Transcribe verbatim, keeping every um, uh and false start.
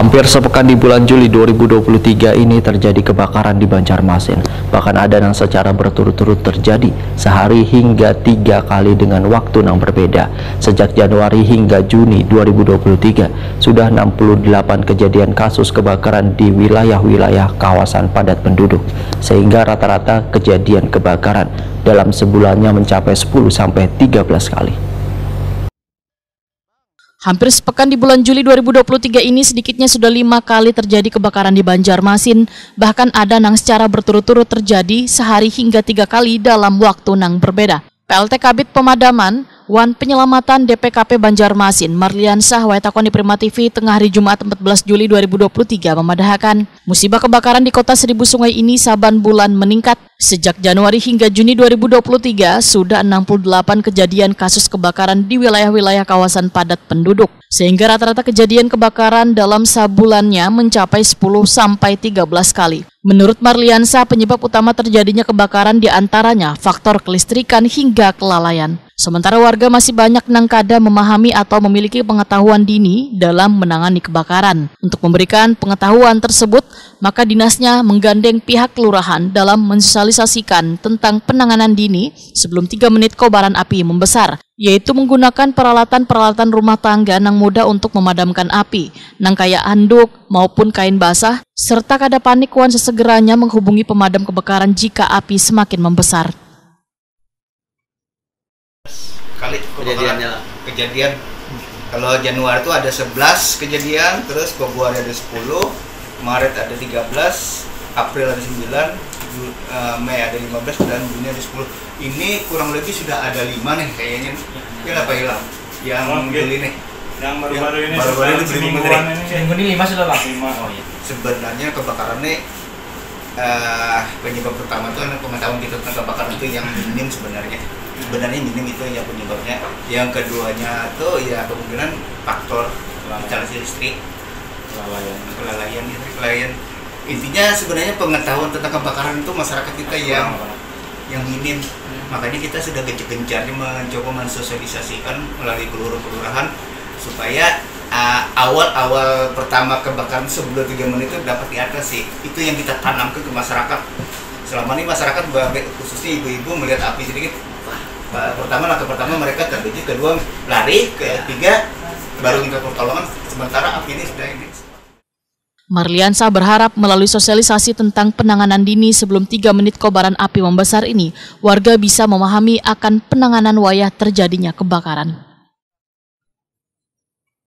Hampir sepekan di bulan Juli dua ribu dua puluh tiga ini terjadi kebakaran di Banjarmasin. Bahkan ada yang secara berturut-turut terjadi sehari hingga tiga kali dengan waktu yang berbeda. Sejak Januari hingga Juni dua ribu dua puluh tiga, sudah enam puluh delapan kejadian kasus kebakaran di wilayah-wilayah kawasan padat penduduk, sehingga rata-rata kejadian kebakaran dalam sebulannya mencapai sepuluh sampai tiga belas kali. Hampir sepekan di bulan Juli dua ribu dua puluh tiga ini, sedikitnya sudah lima kali terjadi kebakaran di Banjarmasin, bahkan ada nang secara berturut-turut terjadi sehari hingga tiga kali dalam waktu nang berbeda. P L T Kabid Pemadaman wan Penyelamatan D P K P Banjarmasin, Marliansah, Waitakon di Prima T V, tengah hari Jumat empat belas Juli dua ribu dua puluh tiga, memadahakan, musibah kebakaran di Kota Seribu Sungai ini saban bulan meningkat. Sejak Januari hingga Juni dua ribu dua puluh tiga, sudah enam puluh delapan kejadian kasus kebakaran di wilayah-wilayah kawasan padat penduduk, sehingga rata-rata kejadian kebakaran dalam sabulannya mencapai sepuluh sampai tiga belas kali. Menurut Marliansa, penyebab utama terjadinya kebakaran diantaranya faktor kelistrikan hingga kelalaian. Sementara warga masih banyak nang kada memahami atau memiliki pengetahuan dini dalam menangani kebakaran. Untuk memberikan pengetahuan tersebut, maka dinasnya menggandeng pihak kelurahan dalam mensosialisasikan tentang penanganan dini sebelum tiga menit kobaran api membesar, yaitu menggunakan peralatan-peralatan rumah tangga nang mudah untuk memadamkan api, nang kaya handuk maupun kain basah, serta kada panik wan sesegeranya menghubungi pemadam kebakaran jika api semakin membesar. Kali kejadiannya lah. Kejadian kalau Januari itu ada sebelas kejadian, terus Februari ada sepuluh, Maret ada tiga belas, April ada sembilan, Ju- eh, Mei ada lima belas, dan Juni ada sepuluh. Ini kurang lebih sudah ada lima nih kayaknya. Ini apa hilang? Yang Oh, oke. Juli nih. Yang baru-baru ini Baru-baru sekitar ini beli semingguan beli. Ini. Seminggu ini lima sudah pak. Lima. Oh iya. Sebenarnya kebakaran nih eh penyebab pertama tuh adalah pengetahuan kita tentang kebakaran itu yang minim sebenarnya. Sebenarnya minim itu yang penyebabnya. Yang keduanya tuh ya kemungkinan faktor instalasi listrik, Kelalaian. kelalaian, listrik kelalaian. Intinya sebenarnya pengetahuan tentang kebakaran itu masyarakat kita yang Kurang apa? yang minim. Makanya kita sudah gencar-gencarnya mencoba mensosialisasikan melalui kelurahan-kelurahan supaya uh, awal-awal pertama kebakaran sebelum tiga menit itu dapat diatasi. Itu yang kita tanamkan ke masyarakat. Selama ini masyarakat ba- khususnya ibu-ibu melihat api sedikit, wah, uh, pertama langkah pertama mereka terkejut, kedua lari, ketiga baru minta pertolongan. Sementara api ini sudah ini. Marliansa berharap melalui sosialisasi tentang penanganan dini sebelum tiga menit kobaran api membesar ini, warga bisa memahami akan penanganan wayah terjadinya kebakaran.